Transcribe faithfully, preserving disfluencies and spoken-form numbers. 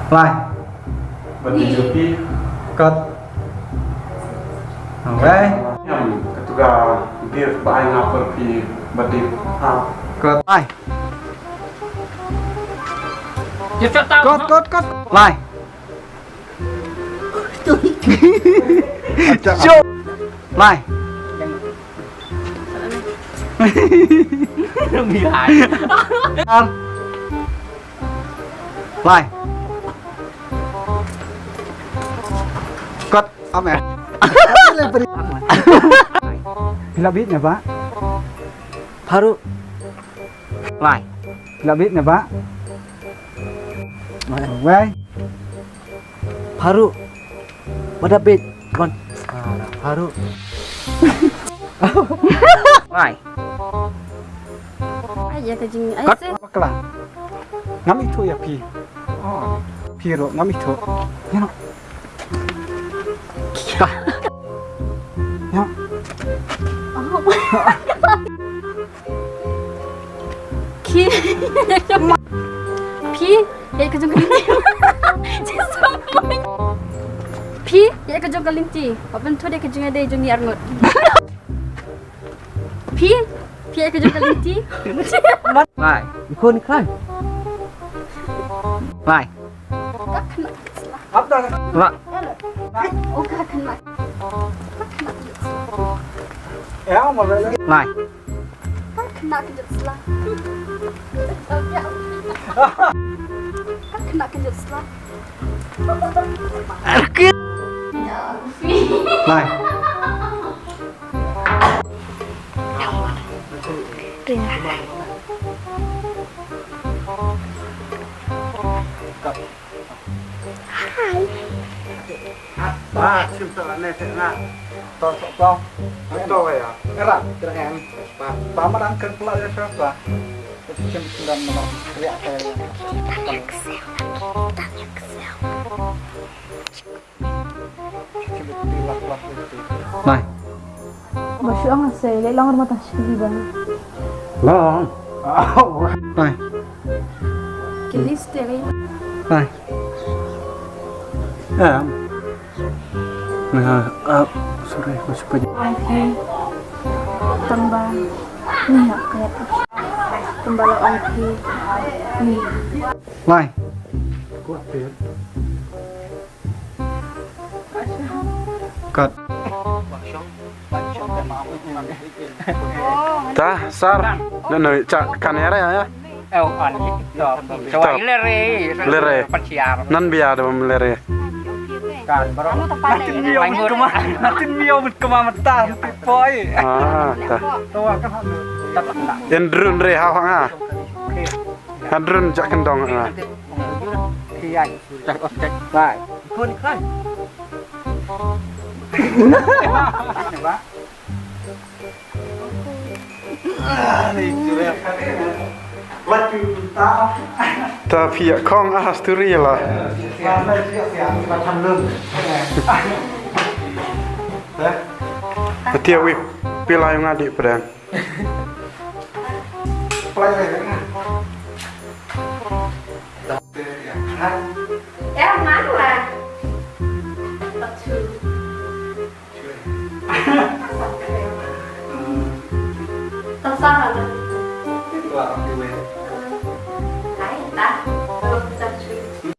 Lai. Bad di jupi. Kat. Wei. Em, katu ka dip ba ai nga por phi bad dip. Ah. Kat. Lai. Kat, kat, kat. Lai. Lai. Ar. Lai. Kat, am eh. Phi lah bit ne ba? Pharu. Lai. Phi lah bit ne ba? Wei. Pharu. Ba da bit. Wan. Ah, pharu. Lai. Ai, ïa ka jing, ai, kat se. Bakla. Ngam ithuh ïa phi. Oh, phi ruh ngam ithuh. Ïa no. Ka. Ïa. Oh. Phi. Phi, ïa ka jong ka lynti. Phi, ïa ka jong ka lynti. Ba pynthuh ïa ka jong nga dei jong ngi arngut. Phi, phi ïa ka jong ka lynti. Lai. Khun khlaiñ. Lai. Ka khynnah. Lai. Oh, ka khynnah. Ka khynnah. Lai. Ka khynnah ka jut sla. Ka khynnah ka jut sla. Lai. Hai. Ba, chim to ne te na. To to to. To ya. Era, keren. Ba, ba ma dang ken pula ya sa ba. Chim chim dan ma kriak te. Nai. Ba shu ang se le lang rumah tang shi ba. Long. Nai. Kilis te le. Nai. Em. Nah, ah, sorry, masih pagi. Ai phi. Tang ba. Ni ha kaya. Tang ba la ai phi. Ni. Lai. Kuat phi. Kat. Ta sar. Nanu cha kan ya ya. Eh, an. Lere. Nan bia da bam lere. Kan bro. Natin miaw mut kema. Natin miaw mut kema mata. Poi. Ah, ta. Endrun re ha ha. Endrun jak kendong ha. Kiai. Cek os cek. Lai. Khun khlaiñ. Ta phi ïa khong a sturi la. Phi ïa wi phi la ïa nga dih pdeng.